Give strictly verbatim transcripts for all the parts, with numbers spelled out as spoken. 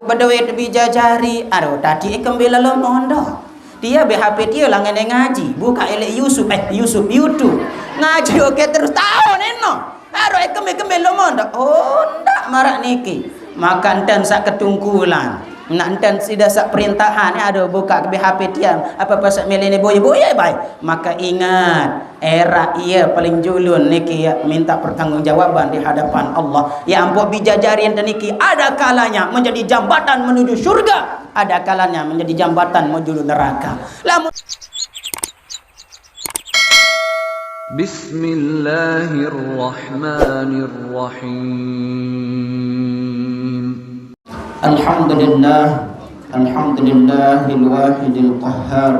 Bedoe te bijajari, aro tadi e kembela lo mondo. Dia be H P dia langen ngaji, buka elek Yusuf, eh, Yusuf, YouTube. Ngaji oke terus taon eno. Aro e kembe-kembe lo mondo. Oh, ndak marak niki. Maka enten sak ketungkulan. Nak enten sida sak perintahan, eh, ado buka ke B H P tiang. Apa pasal melene boye-boye, bae. Maka ingat, era iya paling julun niki ya minta pertanggungjawaban di hadapan Allah. Ya ampun, bijajari ente niki ada kalanya menjadi jambatan menuju surga, ada kalanya menjadi jambatan menuju neraka. Lamun Bismillahirrahmanirrahim. الحمد لله، الحمد لله الواحد القهار،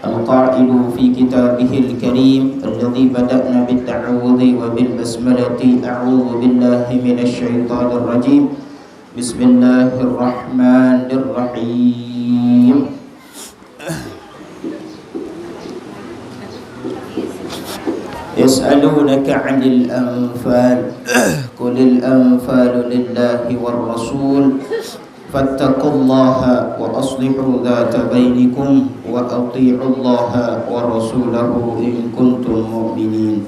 القائل في كتابه الكريم الذي بدأنا بالتعوذ وبالبسملة: أعوذ بالله من الشيطان الرجيم، بسم الله الرحمن الرحيم. يسألونك عن الأنفال، قل الأنفال لله والرسول، فاتقوا الله وأصلحوا ذات بينكم وأطيعوا الله ورسوله إن كنتم مؤمنين.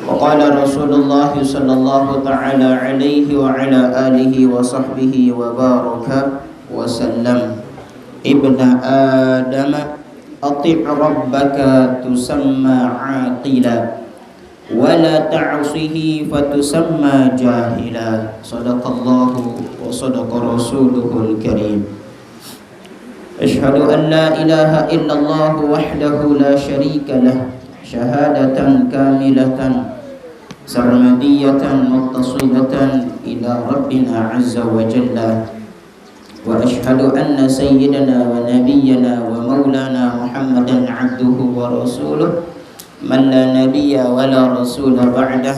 وقال رسول الله صلى الله تعالى عليه وعلى آله وصحبه وبارك وسلم: ابن آدم، أطع ربك تسمى عاقلا، ولا تعصه فتسمى جاهلا. صدق الله وصدق رسوله الكريم. أشهد أن لا إله إلا الله وحده لا شريك له، شهادة كاملة سرمدية متصلة إلى ربنا عز وجل. وأشهد أن سيدنا ونبينا ومولانا محمدا عبده ورسوله، من لا نبي ولا رسول بعده.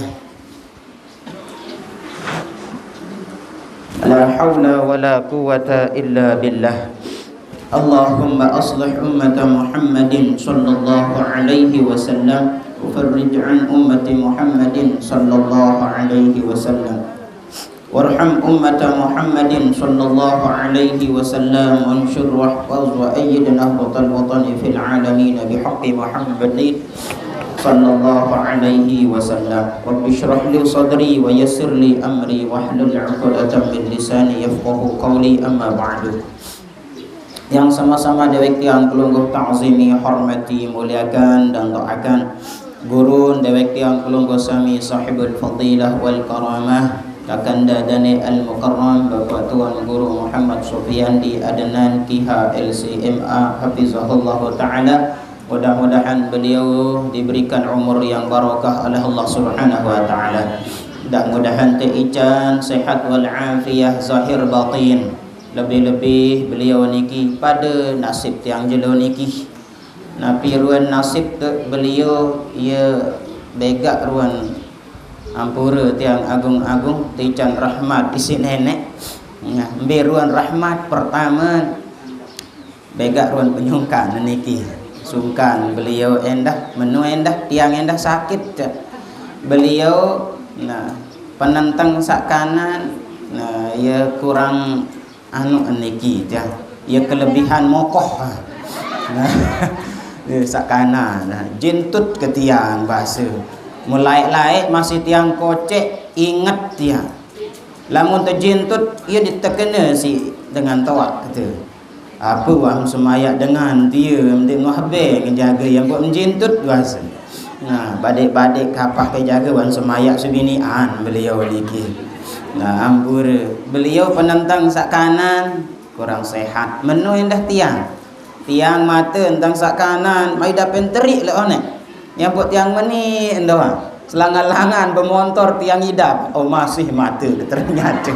لا حول ولا قوة إلا بالله. اللهم أصلح أمة محمد صلى الله عليه وسلم، وفرج عن أمة محمد صلى الله عليه وسلم. وارحم أمة محمد صلى الله عليه وسلم، وانشر واحفظ وأيد نهضة الوطن في العالمين بحق محمد صلى الله عليه وسلم. رب اشرح لي صدري ويسر لي أمري واحلل عقدة من لساني يفقه قولي. أما بعد. Yang sama-sama dewek tiang pelungguh ta'zimi, hormati, muliakan, dan doakan guru dewek tiang pelungguh sami sahibul fadilah wal karamah, Kakanda Dane Al Mukarram, Bapak Tuan Guru Muhammad Sufiandi Adnan, Kiha L C M A, hafizahullahu ta'ala. Mudah-mudahan beliau diberikan umur yang barakah oleh Allah Subhanahu wa Ta'ala. Mudah-mudahan teican sehat wal afiah zahir batin. Lebih-lebih beliau niki pada nasib tiang jelo niki. Napi ruan nasib tu beliau, ia begak ruan ampura tiang agung-agung, tican rahmat isi nenek. Nah, mbe ruan rahmat pertama, begak ruan penyungkan niki. Sungkan beliau endah, menu endah, tiang endah sakit, cak. Beliau, nah, penenteng sak kanan, nah, ia kurang anu niki, cak. Ia kelebihan mokoh. Nah, ia sak kanan, nah, jintut ke tiang bahasa. Mulai laik masih tiang kocek, ingat tiang. Lamun tejintut, ia ditekena si dengan toak tu. Apa wang semayak dengan dia, mesti nuah be ngejaga yang buat menjintut kuasa. Nah, badik-badik kapah ke jaga wan semayak sebinian beliau lagi. Nah, ampura. Beliau penentang sak kanan, kurang sehat. Menu endah tiang. Tiang mata entang sak kanan, mai dapen terik le onek. Nyambut tiang meni endoa. Selangan-langan bemontor tiang idap. Oh, masih mata ternyata.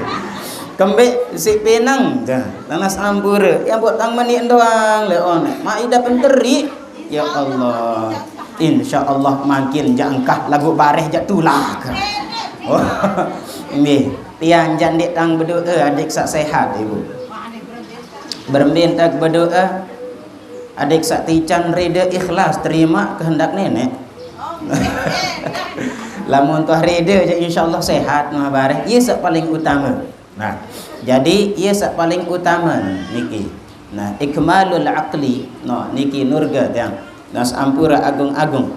Kembik si pinang dah. Tanas ampura. Nyambut tang meni endoang le onek. Mai dapen terik. Ya Allah. Insya Allah makin jangkah lagu bareh jak tulak. Oh. Nggih. Tiang jandik tang berdoa adik sak sehat ibu. Berembin tak berdoa. Adik sak tican rida ikhlas terima kehendak nenek. Lamun tuah reda ja, insyaallah sehat, nah, bareh. Ieu sak paling utama. Nah, jadi ieu sak paling utama niki. Nah, ikmalul aqli, no, niki nurga tiang. Nas ampura agung-agung.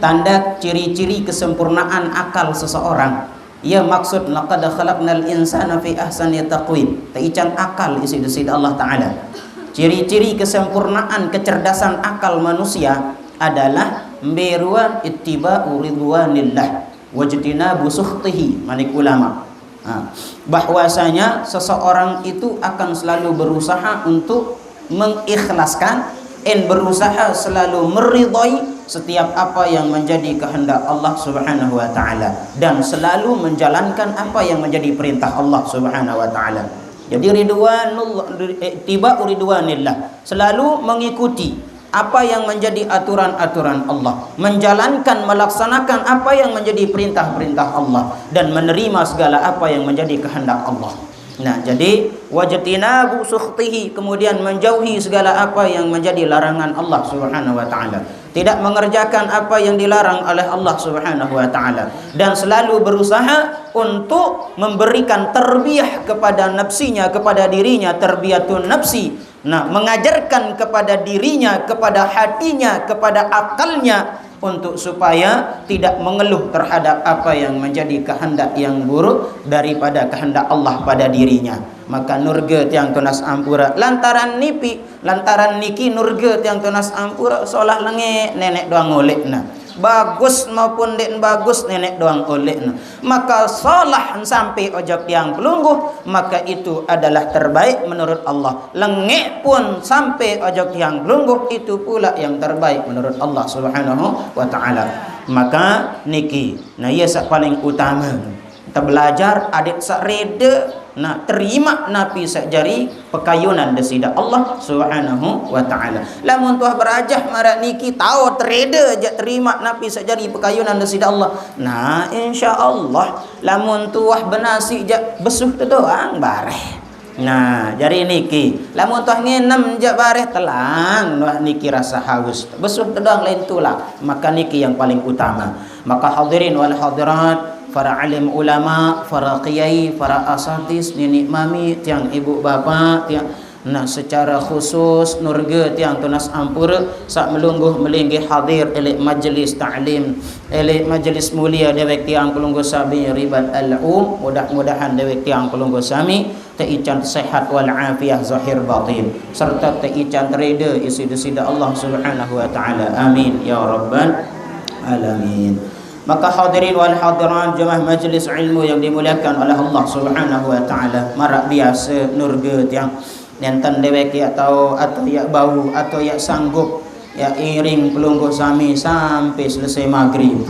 Tanda ciri-ciri kesempurnaan akal seseorang. Ia maksud laqad khalaqnal insana fi ahsani taqwim. Taican akal isi Desida Allah Ta'ala. Ciri-ciri kesempurnaan kecerdasan akal manusia adalah mberuan ittiba'u ridwanillah wajtinabu sukhtihi, manik ulama. Nah, bahwasanya seseorang itu akan selalu berusaha untuk mengikhlaskan dan berusaha selalu meridai setiap apa yang menjadi kehendak Allah Subhanahu wa taala dan selalu menjalankan apa yang menjadi perintah Allah Subhanahu wa taala. Jadi ridwanullah, eh, tiba ridwanillah, selalu mengikuti apa yang menjadi aturan-aturan Allah, menjalankan, melaksanakan apa yang menjadi perintah-perintah Allah, dan menerima segala apa yang menjadi kehendak Allah. Nah, jadi wajtinabu sukhtihi, kemudian menjauhi segala apa yang menjadi larangan Allah Subhanahu wa taala. Tidak mengerjakan apa yang dilarang oleh Allah Subhanahu wa taala dan selalu berusaha untuk memberikan tarbiyah kepada nafsinya, kepada dirinya, tarbiyatun nafsi. Nah, mengajarkan kepada dirinya, kepada hatinya, kepada akalnya untuk supaya tidak mengeluh terhadap apa yang menjadi kehendak yang buruk daripada kehendak Allah pada dirinya. Maka nurga tiang tunas ampura lantaran nipi, lantaran niki nurga tiang tunas ampura, solah lenge nenek doang oleh nah. Bagus maupun dek bagus nenek doang oleh nah. Maka solah sampai ojok tiang pelungguh, maka itu adalah terbaik menurut Allah. Lengek pun sampai ojok tiang pelungguh, itu pula yang terbaik menurut Allah Subhanahu wa taala. Maka niki, nah, ia sak paling utama. Kita belajar adik sak reda, nah, terima napi sak jari pekayunan Desida Allah Subhanahu wa taala. Lamun tuah berajah marak niki, tau tereda jak terima napi sak jari pekayunan Desida Allah. Nah, insya Allah, lamun tuah benasi jak besuh tu doang bareh. Nah, jari niki, lamun tuah nginem jak bareh, telang nuah niki rasa haus. Besuh tu doang lain tulang. Maka niki yang paling utama. Maka hadirin wal hadirat, para alim ulama, para kiai, para asatis, nini mami, tiang ibu bapa, tiang, nah, secara khusus nurga tiang tunas ampura sak melungguh melinggih hadir elek majlis taklim, elek majlis mulia dewek tiang pelungguh sami ribat al-um. Mudah-mudahan dewek tiang pelungguh sami teican sehat wal afiah zahir batin, serta teican reda isi Desida Allah Subhanahu wa taala. Amin ya rabbal alamin. Maka hadirin wal hadirat, jemaah majlis ilmu yang dimuliakan oleh Allah Subhanahu wa taala, marak biasa nurga tiang nenten dewek yak tau atau yak bau atau yak sanggup yak iring pelungguh sami sampai selesai maghrib.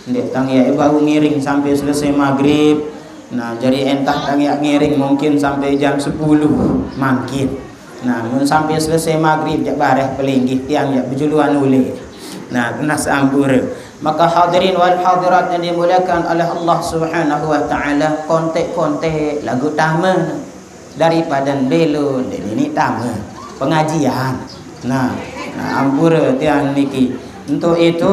Ndek tang yak bau ngiring sampai selesai maghrib. Nah, jadi entah tang yak ngiring mungkin sampai jam sepuluh mangkin. Nah, mun sampai selesai maghrib jak bareh pelinggih tiang yak bejuluan ule. Nah, tunas ampura. Maka hadirin wal hadirat yang dimuliakan oleh Allah Subhanahu wa taala, kontek-kontek lagu tama daripada belo nini tama pengajian. Nah, nah, ampura tiang niki. Untuk itu,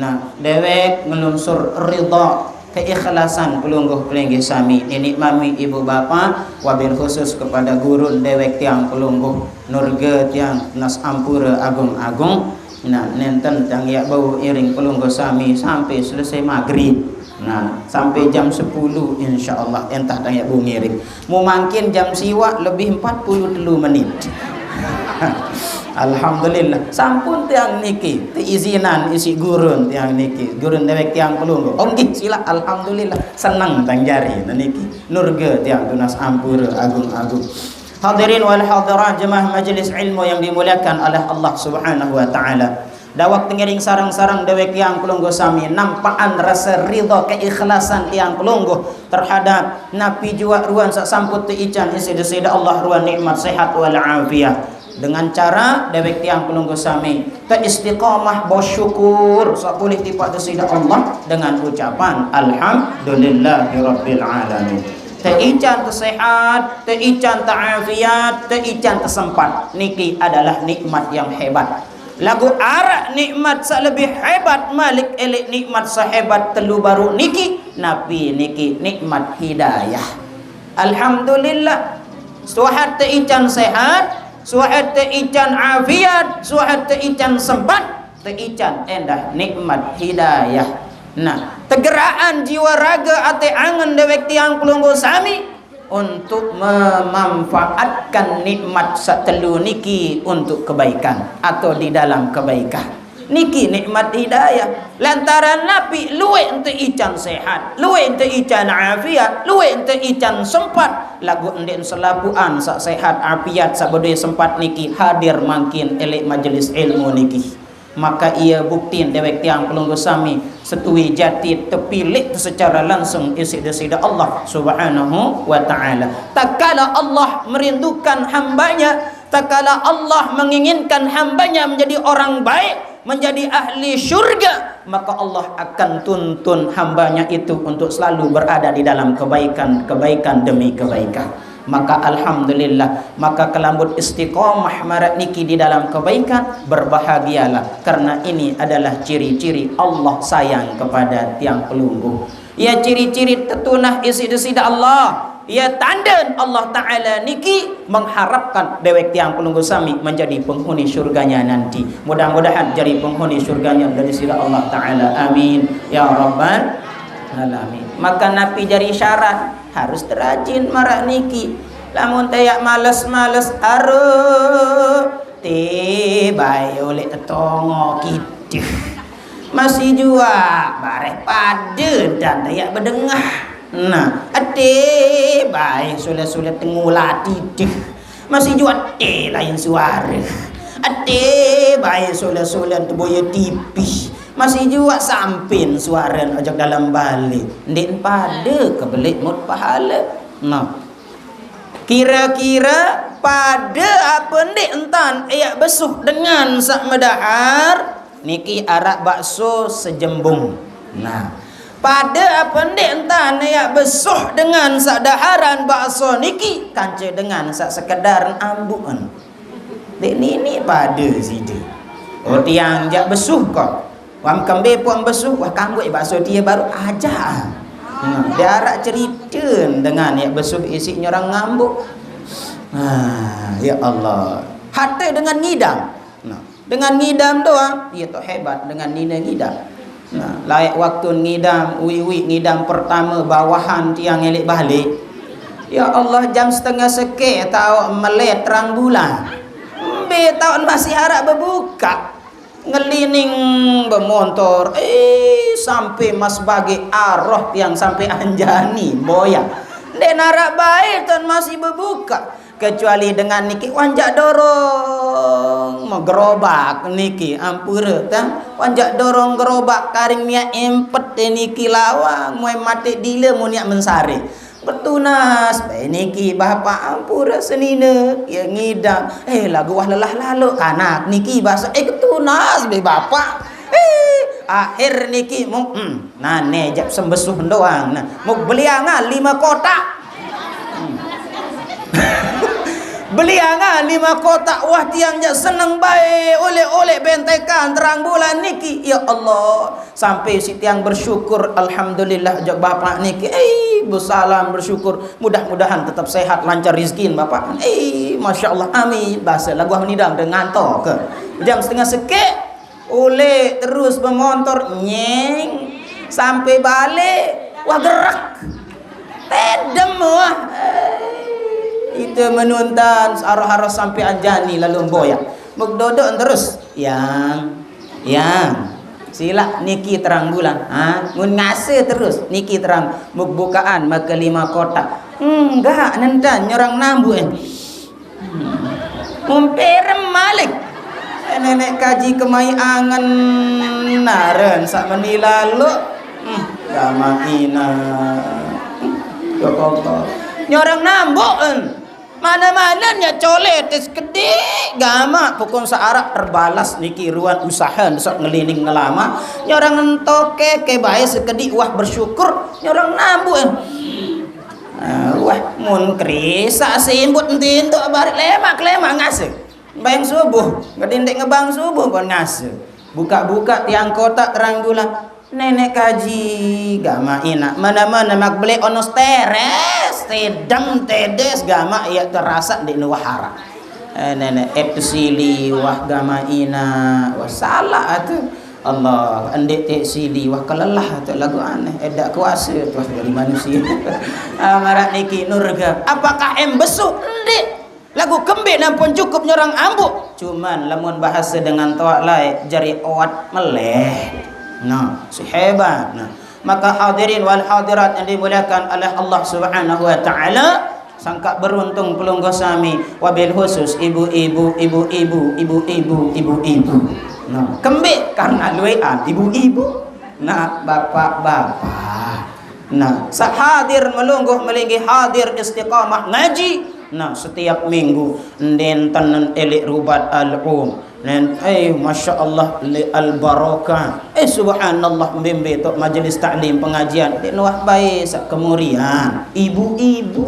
nah, dewek ngelunsur ridha, keikhlasan pelungguh pelinggih sami, nini mami ibu bapa, wabil khusus kepada gurun dewek tiang pelungguh nurga tiang tunas ampura agung-agung. Nah, nenten tang yak bau iring pelungguh sami sampai selesai maghrib. Nah, sampai jam sepuluh insya Allah entah tang yak bau ngiring. Mau mangkin jam siwak lebih empat puluh telu menit. Alhamdulillah. Sampun tiang niki teizinan isi gurun tiang niki, gurun dewek tiang pelungguh. Onggih sila, alhamdulillah. Senang tang jari nah niki. Nurga tiang tunas ampura agung-agung. Hadirin wal hadirat, jemaah majlis ilmu yang dimuliakan oleh Allah Subhanahu wa taala. Dawak tengiring sarang-sarang dewek tiang pelungguh sami nampakan rasa ridha keikhlasan tiang pelungguh terhadap napi jua ruan sak samput teican isi Desida Allah ruan nikmat sehat wal afiah. Dengan cara dewek tiang pelungguh sami teistiqamah bersyukur sak boleh tipak Desida Allah dengan ucapan alhamdulillahirabbil alamin. Teican tesehat, teican teafiat, teican tesempat. Niki adalah nikmat yang hebat. Laguq araq nikmat saq lebih hebat malik eleq nikmat sehebat telu baruq niki, napi niki nikmat hidayah. Alhamdulillah. Suhat teican sehat, suhat teican afiat, suhat teican sempat, teican endah nikmat hidayah. Nah, tegeraqan jiwa raga ate angen deweq tiang pelungguh sami untuk memanfaatkan nikmat saq telu niki untuk kebaikan atau di dalam kebaikan. Niki nikmat hidayah. Lantaran napi? Lueq ente ican sehat, lueq ente ican afiat, lueq ente ican sempat, laguq ndeq selapuqan saq sehat afiat saq bedoe sempat niki hadir mangkin eleq majelis ilmu niki. Maka ie buktin deweq tiang pelungguh sami setui jati tepileq secara langsung isiq Deside Allah Subhanahu wa Ta'ala. Tatkala Allah merindukan hambanya, tatkala Allah menginginkan hambanya menjadi orang baik, menjadi ahli syurga, maka Allah akan tuntun hambanya itu untuk selalu berada di dalam kebaikan, kebaikan demi kebaikan. Maka alhamdulillah, maka kelambut istiqamah maraq niki di dalam kebaikan, berbahagialah, karena ini adalah ciri-ciri Allah sayang kepada tiang pelungguh. Ie ciri-ciri tetunah isiq Deside Allah. Ie tanden Allah Ta'ala niki mengharapkan deweq tiang pelungguh sami menjadi penghuni surganya nanti. Mudah-mudahan jari penghuni surganya Deside Allah Ta'ala. Amin ya rabbal alamin. Maka napi jari syarat? Harus terajin maraq niki. Lamun te yaq males-males, aruh, te bae oleq tetongo kiduh. Masih juaq bareh pade dan te yaq bedengah. Nah, ade bae sule-sule tengulati deh. Masih juaq ade lain suare. Ade bae sule-sule teboye tipih. Masih juaq sampin suaren ojok dalem bale. Ndeq pade kebeleq mut pahale. Nah. Kire-kire pade ape ndeq entan eaq besuh dengan saq medahar? Niki araq bakso sejembung. Nah, pade ape ndeq entan eaq besuh dengan saq daharan bakso niki kance dengan saq sekedar ambuqen? Ndeq nini pade side. Oh, tiang jaq besuh kok. Wah, kembe pun besuh, wah, kanggo bakso tie baruq ajaq. Nah, diaraq cerite dengan yaq besuh isiq nyorang ngambuq. Nah, ya Allah. Hate dengan ngidam. Nah, dengan ngidam doang, ie toq hebat dengan nine ngidam. Nah, laeq waktu ngidam, uiq-uiq ngidam pertame bawahan tiang eleq bale. Ya Allah, jam setengah sekeq taoq mele terang bulan. Mbe taoq masih araq bebukaq. Ngelining bemontor, eh, sampe mas bage aroh tiang sampe Anjani, Boyaq. Ndeq naraq bae taoq masih bebukaq. Kecuali dengan niki wanjak dorong gerobak niki, ampure, tah. Wanjak dorong gerobak karing miaq empet niki lawang, moe mateq dile mun yaq mensare. Betunas bae niki, Bapak, ampure senine, ye ngidam. Eh, laguq wah lelah laloq kanak niki base, eh, ketunas be, Bapak. Eh, akhir niki muk, hmm, nane jaq sembesuh doang. Nah, muk beliangan lime kotak. Hmm. Beliangan lime kotak, wah, tiang jaq seneng bae oleq-oleq bentekan terang bulan niki. Ya Allah, sampai siq tiang bersyukur, alhamdulillah, jok Bapak niki. Eh, besalam bersyukur. Mudah-mudahan tetep sehat, lancar rizkin, Bapak. Eh, Masya Allah, amin. Base laguq wah ngidam dengan to ke. Jam setengah sekeq, oleq terus bemontor, nyeng. Sampai bale, wah, gerek. Tedem, wah. Eh, ite menuntan, aroh-aroh sampai Anjani lalu Boyaq. Muk dodok terus. Yang Yang, silaq niki terang bulan. Ha, mun ngase terus niki terang, muk bukaan make lime kotak. Enggak, nentan nyorang nambuq, eh. Hmm. Mun perem malik. Neneq kaji kemai angen naren saq meni laloq. Hmm, gamaq inaq. Hmm, ya Allah. Nyorang nambuq, eh. Mane-mane nyaq cole te sekediq gamaq, pokon saq araq terbalas niki ruan usahe saq ngelining ngelama. Nyorang entoke ke bae sekediq, wah, bersyukur, nyorang nambuq, eh. Ah, wah, mun kerisaq simbut enti entuk barit lemaq kelemaq ngase. Bayang subuh, ngedindik ngebang subuh kon ngase. Buka-buka tiang kotak terang bulan. Nenek kaji, gama ina. Mana-mana mak beli ono stres, tedem, tedes, gama iya terasa di nuwahara. Eh, nenek ep sili, wah gama ina, wah salah atuh. Allah, endik tek sili, wah kelelah atuh lagu aneh. Edak kuasa tuh dari manusia. Amarat niki nurga. Apakah em besu? Endik. Lagu kembe nampun cukup nyorang ambuk. Cuman lamun bahasa dengan toak lae jari oat meleh. Nah, si hebat. Nah, maka hadirin wal hadirat yang dimuliakan oleh Allah Subhanahu wa taala, sangka beruntung pelungguh sami, wabil khusus ibu-ibu, ibu-ibu, ibu-ibu, ibu-ibu. Nah, kembe karena luean ibu-ibu. Nah, bapak-bapak. Nah, sahadir melungguh melinggi hadir istiqamah ngaji. Nah, setiap minggu ndenten elik rubat al-um. Nen, eh, masya Allah, li al-barokah. Eh, subhanallah, mimbi tok majelis taklim pengajian. Di nuah bae sak kemurian. Ibu-ibu.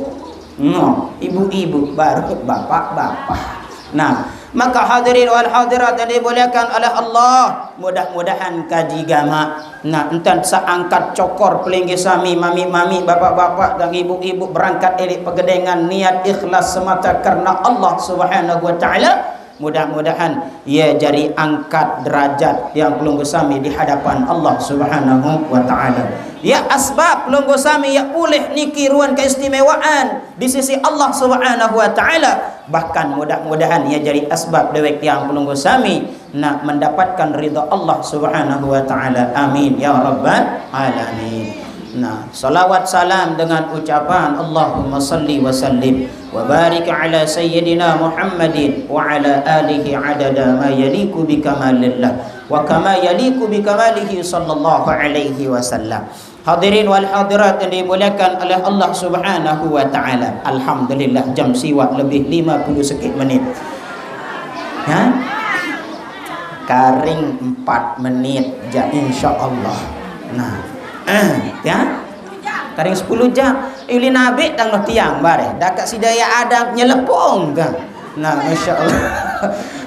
No, ibu-ibu, baru bapak-bapak. Nah, maka hadirin wal hadirat yang dimuliakan oleh Allah, mudah-mudahan kaji gama. Nah, entan seangkat cokor pelinggih sami, mami-mami, bapak-bapak, dan ibu-ibu berangkat elik pegedengan niat ikhlas semata karena Allah Subhanahu wa taala. Mudah-mudahan ia jari angkat derajat yang pelungguh sami di hadapan Allah Subhanahu wa taala. Ya asbab pelungguh sami ya pulih niki ruan keistimewaan di sisi Allah Subhanahu wa taala. Bahkan mudah-mudahan ia jari asbab dewek yang pelungguh sami nak mendapatkan ridha Allah Subhanahu wa taala. Amin ya rabbal alamin. Nah, salawat salam dengan ucapan Allahumma salli wa sallim wa barik ala sayyidina Muhammadin wa ala alihi adada ma yaliku bi kamalillah wa kama yaliku bi kamalihi sallallahu alaihi wasallam. Hadirin wal hadirat yang dimuliakan oleh Allah Subhanahu wa taala. Alhamdulillah, jam siwak lebih lima puluh sekit menit. Ha? Karing empat menit ja, insya Allah. Nah, eh, ya. Karing sepuluh jam. Uli nabi tang noh tiang bareh. Dakak sidaya ada nyelepong kan. Nah, masya Allah.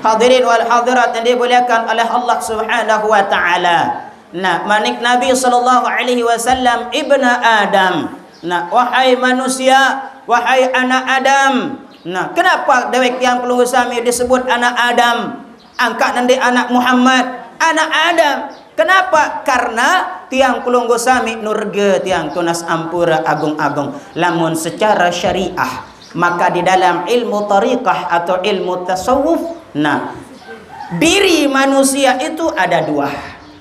Hadirin wal hadirat yang dimuliakan oleh Allah Subhanahu wa taala. Nah, manik Nabi sallallahu alaihi wasallam, ibna Adam. Nah, wahai manusia, wahai anak Adam. Nah, kenapa dewek yang pelungguh sami disebut anak Adam? Angkat nanti anak Muhammad, anak Adam. Kenapa? Karena tiang pelungguh sami nurga tiang tunas ampura agung-agung. Lamun secara syariah, maka di dalam ilmu tariqah atau ilmu tasawuf, nah, diri manusia itu ada dua.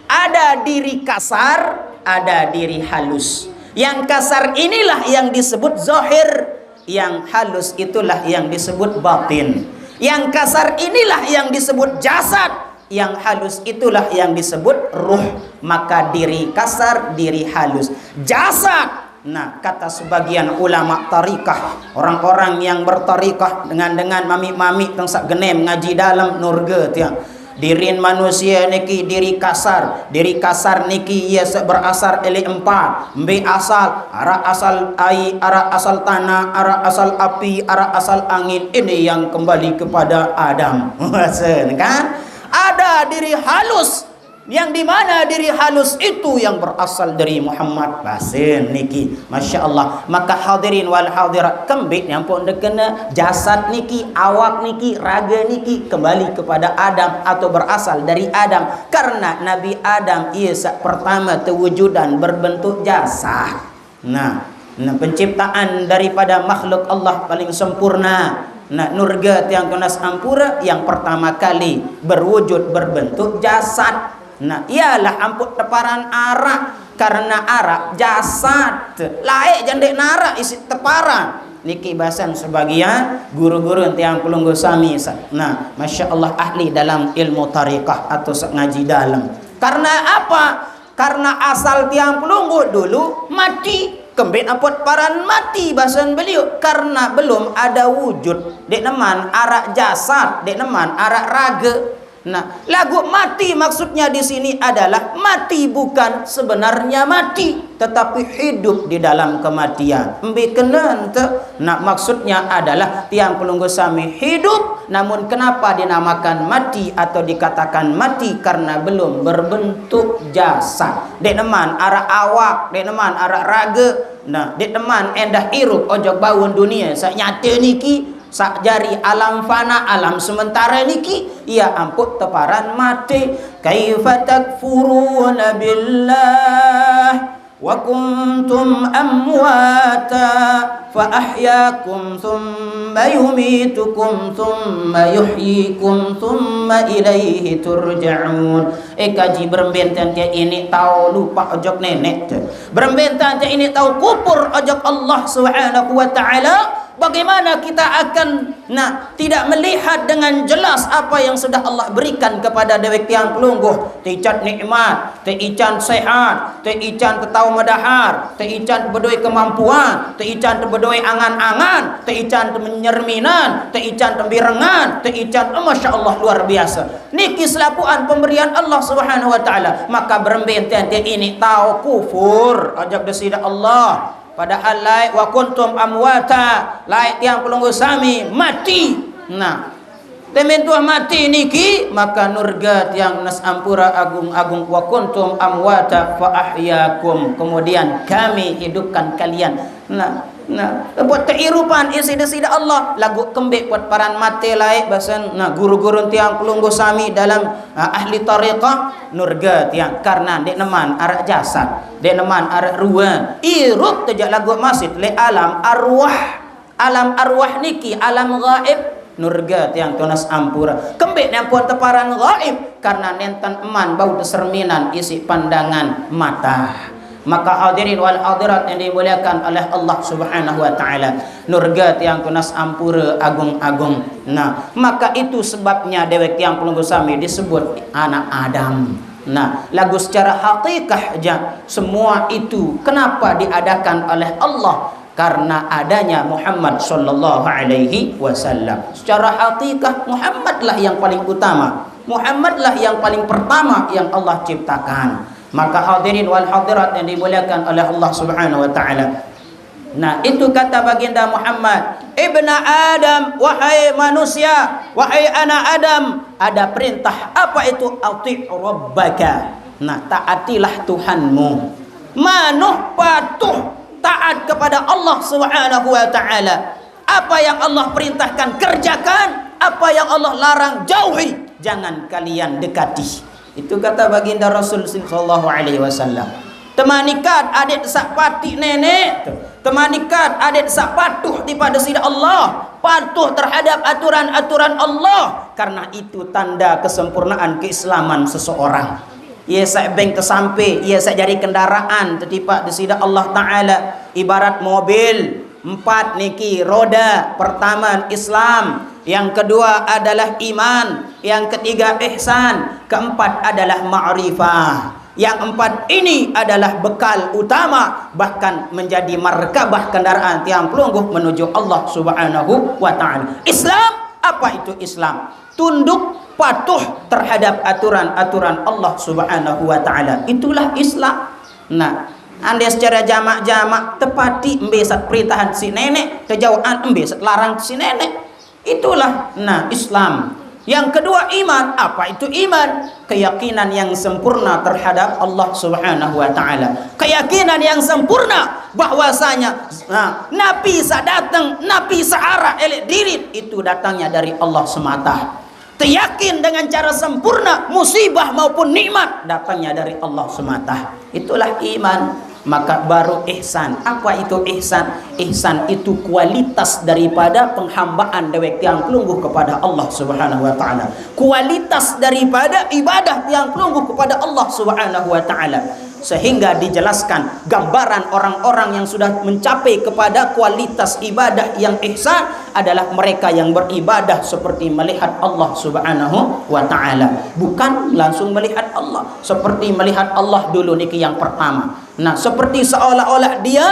Ada diri kasar, ada diri halus. Yang kasar inilah yang disebut zahir, yang halus itulah yang disebut batin. Yang kasar inilah yang disebut jasad, yang halus itulah yang disebut ruh. Maka diri kasar, diri halus. Jasad. Nah, kata sebagian ulama tarikah, orang-orang yang bertarikah dengan, dengan mami-mami tengsak genem ngaji dalam nurga tiang. Dirin manusia niki diri kasar. Diri kasar niki ia se-, berasal elik empat. Mbe asal, arak asal ai, arak asal tanah, arak asal api, arak asal angin. Ini yang kembali kepada Adam. Sen, kan? Ada diri halus. Yang di mana diri halus itu yang berasal dari Muhammad. Basen niki. Masya Allah. Maka hadirin wal hadirat, kembik nyampun dekena jasad niki, awak niki, raga niki kembali kepada Adam atau berasal dari Adam. Karena Nabi Adam ia sak pertama terwujudan berbentuk jasad. Nah, nah, penciptaan daripada makhluk Allah paling sempurna. Nah, nurga tiang tunas ampura yang pertama kali berwujud berbentuk jasad. Nah, ialah amput teparan arak. Karena arak jasad. Laik jandek narak isi teparan. Niki basan sebagian guru-guru tiang pelungguh sami. Nah, masya Allah, ahli dalam ilmu tariqah atau ngaji dalam. Karena apa? Karena asal tiang pelungguh dulu mati. Kembit amput paran mati basan beliau. Karena belum ada wujud. Dek neman arak jasad, dek neman arak raga. Nah, lagu mati maksudnya di sini adalah mati bukan sebenarnya mati, tetapi hidup di dalam kematian. Mbe kena ente? Nah, maksudnya adalah tiang pelungguh sami hidup Namun kenapa dinamakan mati atau dikatakan mati? Karena belum berbentuk jasad. Dek neman arak awak, dek neman arak raga. Nah, dek neman endah irup ojok baun dunia. Sak nyata niki, sak jari alam fana, alam sementara niki, ia ampun teparan mati. Kaifa takfuruna billah wa kuntum amwata fa ahyakum thumma yumitukum thumma yuhyikum thumma ilaihi turja'un. Eh, kaji beremben tiang-tiang ini tahu lupa ojok nenek tu. Beremben tiang-tiang ini tahu kufur ojok Allah Subhanahu wa Ta'ala. Bagaimana kita akan, nah, tidak melihat dengan jelas apa yang sudah Allah berikan kepada dewek tiang pelungguh? Teican nikmat, teican sehat, teican tetau medahar, teican bedoi kemampuan, teican bedoi angan-angan, teican menyerminan, teican tembirengan, teican, oh, masya Allah, luar biasa. Niki selapuan pemberian Allah Subhanahu wa Ta'ala. Maka beremben tiang-tiang ini tahu kufur ojok desida Allah. Padahal laik wa kuntum amwata, laik tiang pelungguh sami mati. Nah, temen tuah mati niki, maka nurga tiang nas ampura agung-agung, wa kuntum amwata fa ahyakum. Kemudian kami hidupkan kalian. Nah, nah, buat keirupan isi desida Allah, lagu kembik buat paran mati laik basan. Nah, guru-guru tiang pelungguh sami dalam, ah, ahli tariqah, nurga tiang. Karena dek neman arak jasad, dek neman arak ruan. Irup tejak lagu masjid le alam arwah. Alam arwah niki, alam gaib. Nurga tiang tunas ampura. Kembik ni ampun teparan gaib. Karena nenten eman bau teserminan isi pandangan mata. Maka hadirin wal hadirat yang dimuliakan oleh Allah Subhanahu wa Ta'ala. Nurga tiang tunas ampura agung-agung. Nah, maka itu sebabnya dewek tiang pelungguh sami disebut anak Adam. Nah, lagu secara hakikah aja semua itu kenapa diadakan oleh Allah? Karena adanya Muhammad sallallahu alaihi wasallam. Secara hakikah Muhammadlah yang paling utama. Muhammadlah yang paling pertama yang Allah ciptakan. Maka hadirin wal hadirat yang dimuliakan oleh Allah Subhanahu wa Ta'ala. Nah, itu kata baginda Muhammad, "Ibna Adam, wahai manusia, wahai anak Adam, ada perintah." Apa itu? "Ati' rabbaka." Nah, taatilah Tuhanmu. Manuh patuh taat kepada Allah Subhanahu wa Ta'ala. Apa yang Allah perintahkan, kerjakan. Apa yang Allah larang, jauhi. Jangan kalian dekati. Itu kata baginda Rasul sallallahu alaihi wasallam. Temanikat adik sak pati nenek tu. Temanikat adik sak patuh dipada sida Allah. Patuh terhadap aturan-aturan Allah. Karena itu tanda kesempurnaan keislaman seseorang. Ia sak beng kesampe, ia sak jari kendaraan tetipak di sida Allah Ta'ala. Ibarat mobil, empat niki roda. Pertama Islam, yang kedua adalah iman, yang ketiga ihsan, keempat adalah ma'rifah. Yang empat ini adalah bekal utama, bahkan menjadi markabah kendaraan tiang pelungguh menuju Allah Subhanahu wa Ta'ala. Islam, apa itu Islam? Tunduk, patuh terhadap aturan-aturan Allah Subhanahu wa Ta'ala. Itulah Islam. Nah, andai secara jamak-jamak, tepati embe sat perintahan si nenek, tejauhan embe sat larang si nenek. Itulah, nah, Islam. Yang kedua, iman. Apa itu iman? Keyakinan yang sempurna terhadap Allah Subhanahu wa Ta'ala. Keyakinan yang sempurna bahwasanya, nah, napi sak datang, napi sak arak elek dirit, itu datangnya dari Allah semata. Teyakin dengan cara sempurna, musibah maupun nikmat datangnya dari Allah semata. Itulah iman. Maka baru ihsan. Apa itu ihsan? Ihsan itu kualitas daripada penghambaan dewek tiang pelungguh kepada Allah Subhanahu wa Ta'ala. Kualitas daripada ibadah tiang pelungguh kepada Allah Subhanahu wa Ta'ala. Sehingga dijelaskan gambaran orang-orang yang sudah mencapai kepada kualitas ibadah yang ihsan adalah mereka yang beribadah seperti melihat Allah Subhanahu wa Ta'ala. Bukan langsung melihat Allah. Seperti melihat Allah dulu niki yang pertama. Nah, seperti seolah-olah dia,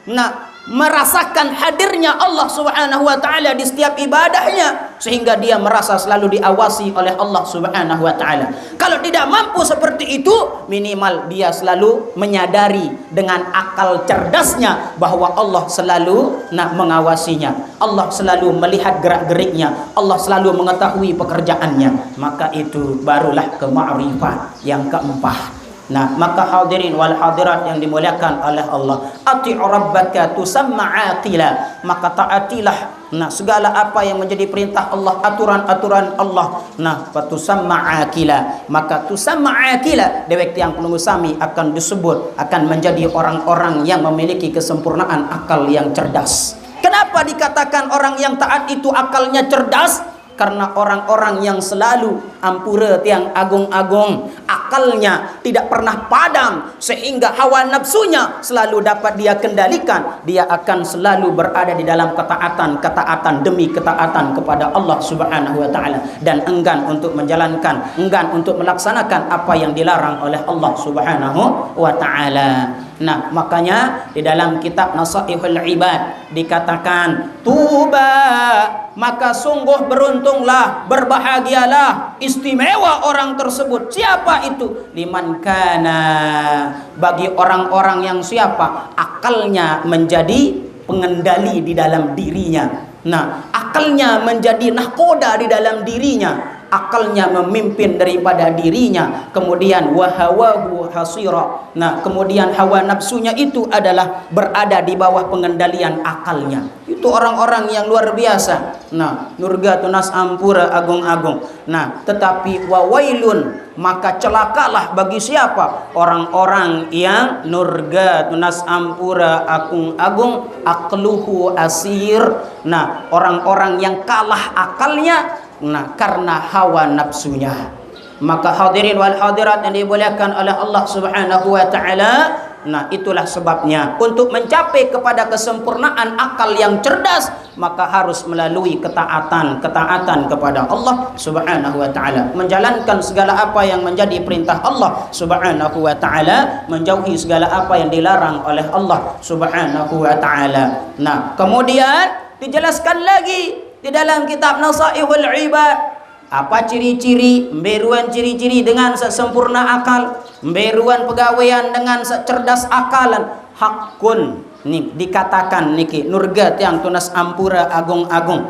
nah, merasakan hadirnya Allah Subhanahu wa taala di setiap ibadahnya, sehingga dia merasa selalu diawasi oleh Allah Subhanahu wa taala. Kalau tidak mampu seperti itu, minimal dia selalu menyadari dengan akal cerdasnya bahwa Allah selalu, nah, mengawasinya. Allah selalu melihat gerak-geriknya. Allah selalu mengetahui pekerjaannya. Maka itu barulah kema'rifah yang keempat. Nah, maka hadirin wal hadirat yang dimuliakan oleh Allah, ati' rabbaka tusamma aqila, maka taatilah, nah, segala apa yang menjadi perintah Allah, aturan-aturan Allah, nah, fatusamma aqila, maka tusamma aqila, dewek tiang pelungguh sami akan disebut, akan menjadi orang-orang yang memiliki kesempurnaan akal yang cerdas. Kenapa dikatakan orang yang taat itu akalnya cerdas? Karena orang-orang yang selalu, ampura tiang agung-agung, akalnya tidak pernah padam, sehingga hawa nafsunya selalu dapat dia kendalikan. Dia akan selalu berada di dalam ketaatan, ketaatan demi ketaatan kepada Allah Subhanahu wa taala, dan enggan untuk menjalankan, enggan untuk melaksanakan apa yang dilarang oleh Allah Subhanahu wa taala. Nah, makanya di dalam kitab Nasaihul Ibad dikatakan, tuba, maka sungguh beruntunglah, berbahagialah, istimewa orang tersebut. Siapa itu? Liman kana, bagi orang-orang yang siapa akalnya menjadi pengendali di dalam dirinya. Nah, akalnya menjadi nahkoda di dalam dirinya, akalnya memimpin daripada dirinya, kemudian wahawahu hasira. Nah, kemudian hawa nafsunya itu adalah berada di bawah pengendalian akalnya. Itu orang-orang yang luar biasa. Nah, nurga tunas ampura agung-agung. Nah, tetapi wawailun, maka celakalah bagi siapa? Orang-orang yang nurga tunas ampura agung-agung, akluhu asir. Nah, orang-orang yang kalah akalnya, nah, karena hawa nafsunya. Maka hadirin wal hadirat yang dimuliakan oleh Allah Subhanahu wa taala, nah, itulah sebabnya untuk mencapai kepada kesempurnaan akal yang cerdas, maka harus melalui ketaatan, ketaatan kepada Allah Subhanahu wa taala, menjalankan segala apa yang menjadi perintah Allah Subhanahu wa taala, menjauhi segala apa yang dilarang oleh Allah Subhanahu wa taala. Nah, kemudian dijelaskan lagi di dalam kitab Nasaihul Ibad, apa ciri-ciri, mbe ruan ciri-ciri dengan sempurna akal, mbe ruan pegawaian dengan cerdas akalan. Hakun, ni dikatakan niki nurga tiang tunas ampura agung-agung,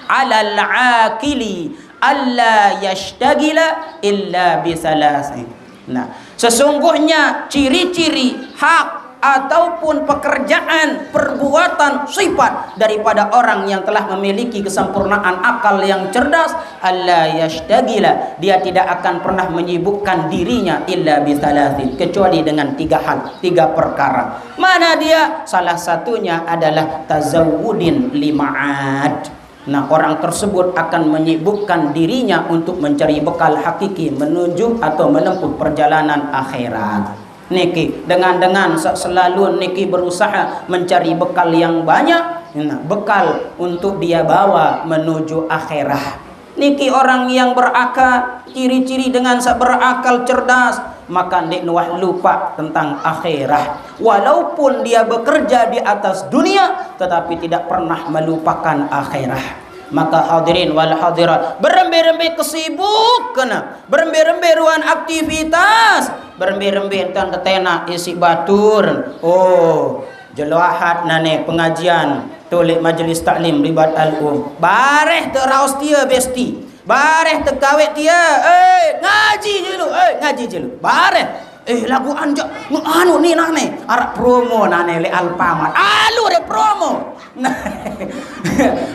alal aqili alla yashtagila illa bisalasin. Nah, sesungguhnya ciri-ciri, hak, ataupun pekerjaan, perbuatan, sifat daripada orang yang telah memiliki kesempurnaan akal yang cerdas, alla yashtagila, dia tidak akan pernah menyibukkan dirinya illa bisalasin, kecuali dengan tiga hal, tiga perkara. Mana dia? Salah satunya adalah tazawudin lima'ad. Nah, orang tersebut akan menyibukkan dirinya untuk mencari bekal hakiki menuju atau menempuh perjalanan akhirat. Niki, dengan-dengan selalu niki berusaha mencari bekal yang banyak, nah, bekal untuk dia bawa menuju akhirat. Niki orang yang berakal, ciri-ciri dengan berakal cerdas, maka ndik nuah lupa tentang akhirat. Walaupun dia bekerja di atas dunia, tetapi tidak pernah melupakan akhirat. Maka hadirin wal hadirat, berembe-rembe kesibuk kena, berembe-rembe ruan aktivitas, berembe-rembe entan tetena isi batur. Oh, jelo Ahad nane pengajian tulik majelis taklim ribat al-um. Bareh te raos tia besti. Bareh te kawet tia. Eh, ngaji jelu. Eh, ngaji jelu. Bareh. Eh, lagu anjak. Nu anu ni nane. Arak promo nane le Alfamart. Alu re promo. Nah,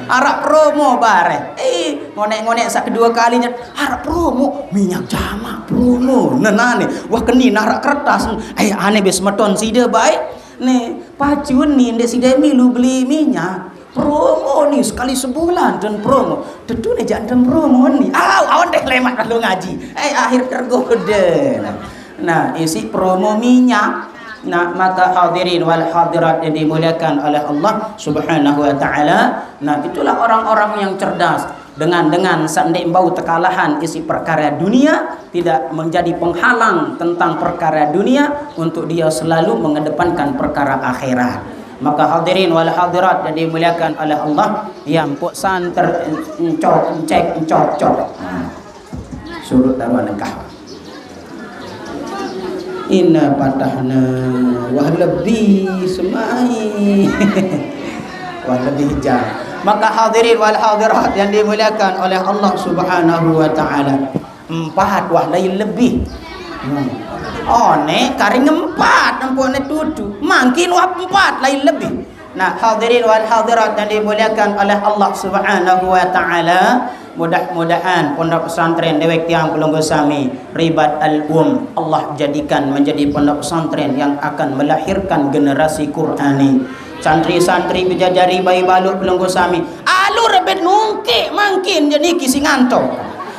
arak promo bareh. Eh, ngonek-ngonek sak kedua kalinya. Arak promo. Minyak jamak promo. Nah, nane. Wah, keni narak kertas. Eh, ane bes meton sida baik. Nih, pacun ni ndek sida milu beli minyak. Promo ni sekali sebulan dan promo. Tentu ni jangan dan promo ni. Aw, awan deh lemak lalu ngaji. Eh, akhir tergoda. Nah, isi promo minyak. Nah, maka hadirin wal hadirat yang dimuliakan oleh Allah Subhanahu wa taala. Nah, itulah orang-orang yang cerdas. Dengan-dengan sandek bau tekalahan isi perkara dunia, tidak menjadi penghalang tentang perkara dunia untuk dia selalu mengedepankan perkara akhirat. Maka hadirin wal hadirat yang dimuliakan oleh Allah, ya, empuk santer, encok, encek, encok, cok. Nah, surut taruhan lengkah. Inna patahna, wah lebih semai. Wah lebih jam. Maka hadirin wal hadirat yang dimuliakan oleh Allah Subhanahu wa taala. Empat, wah lain lebih. Hmm. Oh, ne karing empat, empuk ne tutu. Mangkin wah empat, lain lebih. Nah, hadirin wal hadirat yang dimuliakan oleh Allah Subhanahu wa taala, mudah-mudahan pondok pesantren dewek tiang pelungguh sami, Ribat Al-Um, Allah jadikan menjadi pondok pesantren yang akan melahirkan generasi Qurani. Santri-santri bijajari bayi baluk pelungguh sami. Alur bet nungkik mangkin je niki si ngantok.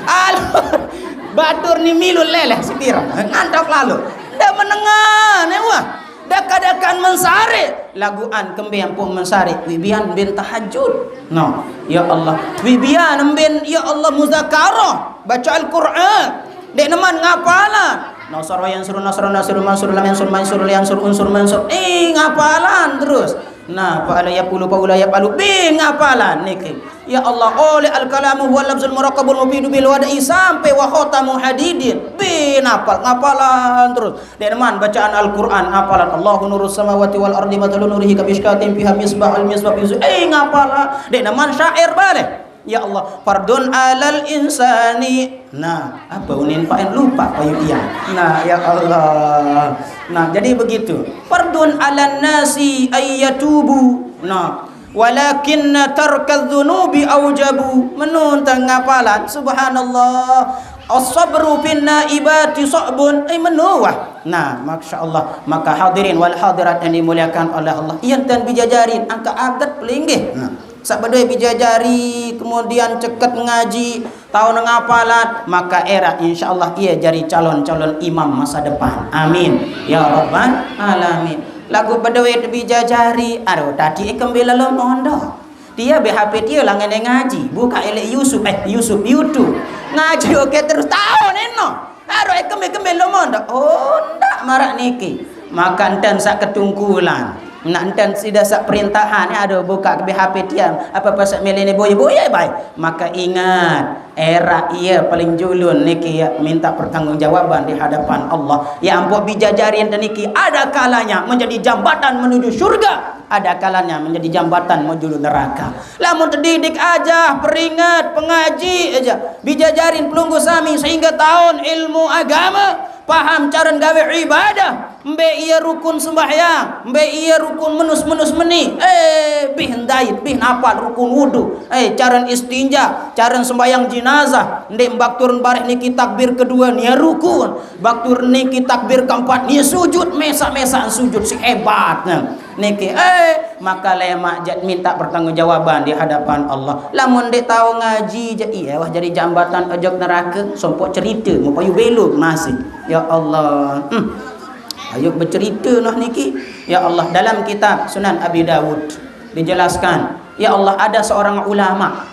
Alur batur ni milu leleh sitir. Ngantok lalu. Ndak menengah, ne wah. Daka-dakan mensare. Laguan kembe empuk mensare. Wibian bin tahajud. No. Ya Allah. Wibian bin, ya Allah, muzakarah. Baca Al-Quran. Dek neman ngapalan. Nasara yang suruh nasara nasuru mansur lam yang suruh mansur yang suruh unsur mansur. Eh, ngapalan terus. Nah, fa'ala yaf'ulu fa'ula yaf'alu. Be ngapalan niki. Ya Allah, oleh al-kalamu huwa lafzul murakkabul mufidu bil wada'i sampai wa khatamu hadidin. Be ngapal, ngapalan terus. Dek neman bacaan Al-Quran, ngapalan. Allahu nurus samawati wal ardi, mathalu nurihi kamishkatin fiha misbah, al-misbah fi zu-, eh, ngapalan. Dek neman syair balik. Ya Allah, fardun alal insani. Nah, apa unin paen lupa payu iya. Nah, ya Allah. Nah, jadi begitu. Fardun alan nasi ayyatubu. Nah, walakin tarkadz dzunubi aujabu. Menun tengah palan, subhanallah. As-sabru fin naibati sa'bun. Eh, menuah. Nah, masya Allah. Maka hadirin wal hadirat yang dimuliakan oleh Allah. Iyan tan bijajarin, angka agat pelinggih. Nah. Sabadoi bijajari, kemudian ceket ngaji, taun ngapalan, maka era insyaallah ia jari calon-calon imam masa depan. Amin. Ya Rabbal Alamin. Lagu badoi bijajari, aduh, tadi ikembila lo mondo. Dia B H P dia lah ngene ngaji, buka elek Yusuf, eh, Yusuf, YouTube. Ngaji oke terus taun eno. Aro, eh, kembe-kembe lo mondo. Oh, ndak marak niki. Maka enten sak ketungkulan. Nak enten sida sak perintahan, eh, ado buka ke B H P tiang. Apa pasal melene boye-boye, bai. Maka ingat, era ia paling julun niki ya minta pertanggungjawaban di hadapan Allah. Ya ampun, bijajari enten niki ada kalanya menjadi jambatan menuju surga, ada kalanya menjadi jambatan menuju neraka. Lamun tedidik aja, peringat, pengaji aja, bijajarin pelungguh sami sehingga taun ilmu agama, paham cara gawe ibadah, mbe ia rukun sembahyang, mbe ia rukun menus-menus meni, eh, bih ndait, bih napal rukun wudu, eh, cara istinja, cara sembahyang jenazah, nde bak turun bareh niki takbir kedua nia rukun, bak turun niki takbir keempat nia sujud, mesak-mesak sujud si hebatnya. Niki, eh, maka lemak jat minta pertanggungjawaban di hadapan Allah. Lamun nde tau ngaji jat, iya wah jadi jambatan ojok neraka, sompok cerita, mau payu belok masih. Ya Allah. Hmm. Ayo bercerita nah niki. Ya Allah, dalam kitab Sunan Abi Dawud dijelaskan, ya Allah, ada seorang ulama.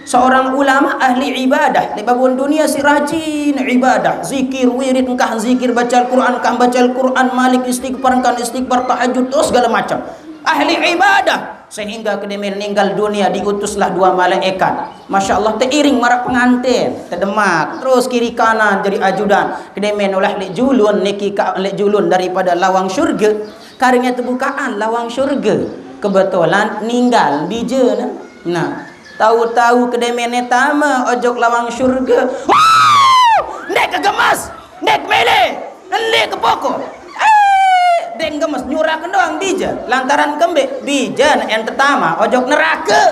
Seorang ulama ahli ibadah, di babun dunia si rajin ibadah, zikir, wirid, engkah zikir, baca Al-Quran, engkah baca Al-Quran, malik istighfar, engkah istighfar, tahajud, terus segala macam. Ahli ibadah, sehingga kedemen ninggal dunia diutuslah dua malaikat. Masya Allah, teiring marak pengantin, tedemak, terus kiri kanan jadi ajudan. Kedemen oleh lek julun, niki ka lek julun daripada lawang syurga. Karingnya tebukaan lawang syurga. Kebetulan ninggal bija nah. Nah, tahu-tahu kedemene tama ojok lawang syurga. Wah! Ndek kegemes, ndek mele, ndek kepoko. Eh, ndek gemes nyurak doang bija. Lantaran kembe, bija yang pertama ojok neraka.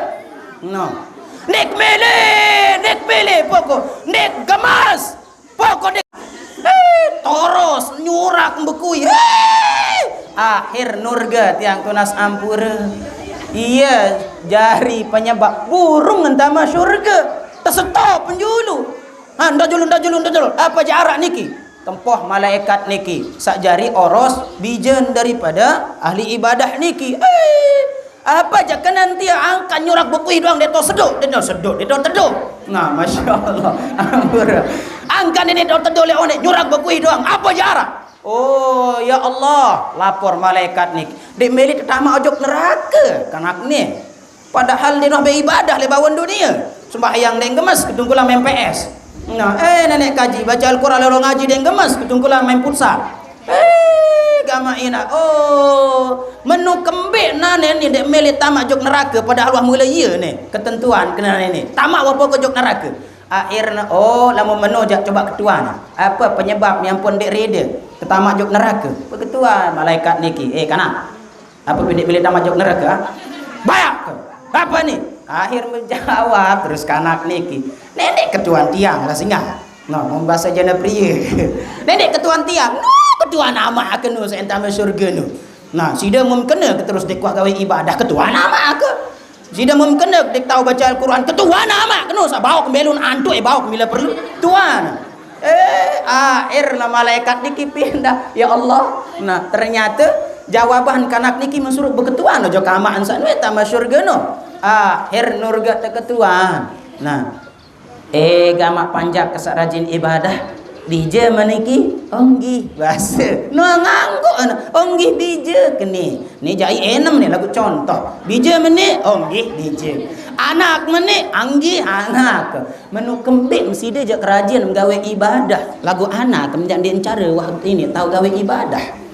No. Ndek mele, ndek mele poko, ndek gemes. Pokok dek, eh, toros nyurak bekui. Eh, akhir nurga tiang tunas ampura. Iya, jari penyebab burung entama surga. Tersetop penjulu. Ha, ndak julun, ndak julun, ndak julun. Apa jarak niki? Tempoh malaikat niki. Sak jari oros bijan daripada ahli ibadah niki. Eh, apa aja kenan tia angkat nyurak bekui doang deto seduk, deto seduk, deto teduk. Nah, masya Allah. Ampura. Angkat ini deto teduk le one nyurak bekui doang. Apa jarak? Oh, ya Allah, lapor malaikat ni. Dek mele tetamak ojok neraka, kanak ni. Padahal dia noh beribadah lebawan dunia. Sembahyang dek gemes, ketungkulan main P S. Nah, eh, nenek kaji, baca Al-Quran lalu ngaji dek gemes, ketungkulan main futsal. Eh, gamak ina. Oh, menu kembik nane ni dek mele tamak jok neraka, padahal wah mula iya ni. Ketentuan kena ni. Tamak wapa ke jok neraka. Akhirnya, oh, lama menu jak coba ketua ni. Apa penyebab ni ampun dek reda? Ketamak jok neraka. Apa ketua malaikat niki? Eh, kanak. Apa pendek pilih tamat jok neraka? Bayak ke? Apa ni? Akhir menjawab terus kanak niki. Nenek ketuan tiang lah singgah. Nah, membahasa jana pria. Nenek ketuan tiang. No, ketuan amak ke nu seentama surga nu. Nah, sida mun kena ke terus dek kuah gawe ibadah ketuan amak ke. Sida mun kena dek tahu baca Al-Quran ketuan amak ke nu sa bawa ke belun antuk eh bawa ke bila perlu. Tuan. Eh, akhir lah malaikat niki pindah. Ya Allah. Nah, ternyata jawaban kanak niki mensuruh beketuan aja kamaan sak nuet tama syurga no. Akhir nurga teketuan. Nah, eh, gamak panjak kesak rajin ibadah. Bija meniki, onggih bahasa. No ngangguk, onggih bija keni. Ni jai enam ni lagu contoh. Bija meni, onggih bija. Anak meni, anggih anak. Menu kembik mesida jak kerajin menggawe ibadah. Lagu anak menjak dia cara wah ini tahu gawe ibadah.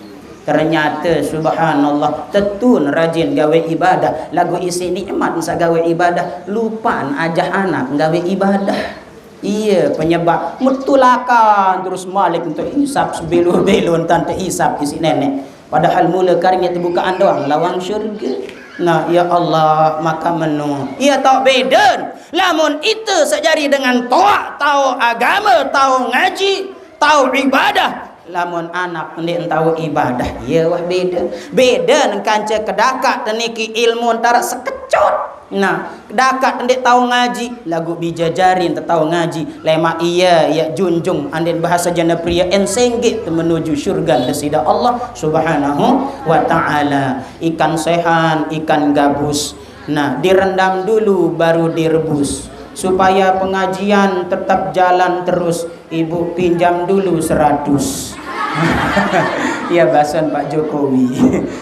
Ternyata subhanallah tetun rajin gawe ibadah. Lagu isi nikmat masa gawe ibadah. Lupan ajah anak gawe ibadah. Iya penyebab metulakan terus malik untuk isap sebelum-belum tante isap isi nenek. Padahal mula karingnya terbukaan doang lawang syurga. Nah, ya Allah, maka menu. Iya tak beden. Lamun itu sejari dengan toak, tahu agama, tahu ngaji, tahu ibadah. Lamun anak ndik tahu ibadah, iya wah beda. Beda nengkanca kedakak teniki ilmu antara sekecot. Nah, kedakak ndik tahu ngaji, lagu bijajarin te tahu ngaji. Lemak iya, ya junjung andin bahasa jana pria ensengge te menuju syurga desida Allah Subhanahu wa taala. Ikan sehan, ikan gabus. Nah, direndam dulu baru direbus. Supaya pengajian tetap jalan terus, ibu pinjam dulu seratus. Ya bason Pak Jokowi.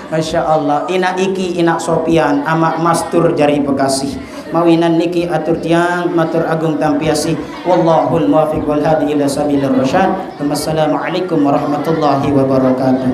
Masya Allah. Inak iki, inak Sopian, amak mastur jari Bekasi. Mawinan niki atur tiang, matur agung tampiasi. Wallahul muwaffiq wal hadi ila sabilir rasyad. Wassalamualaikum warahmatullahi wabarakatuh.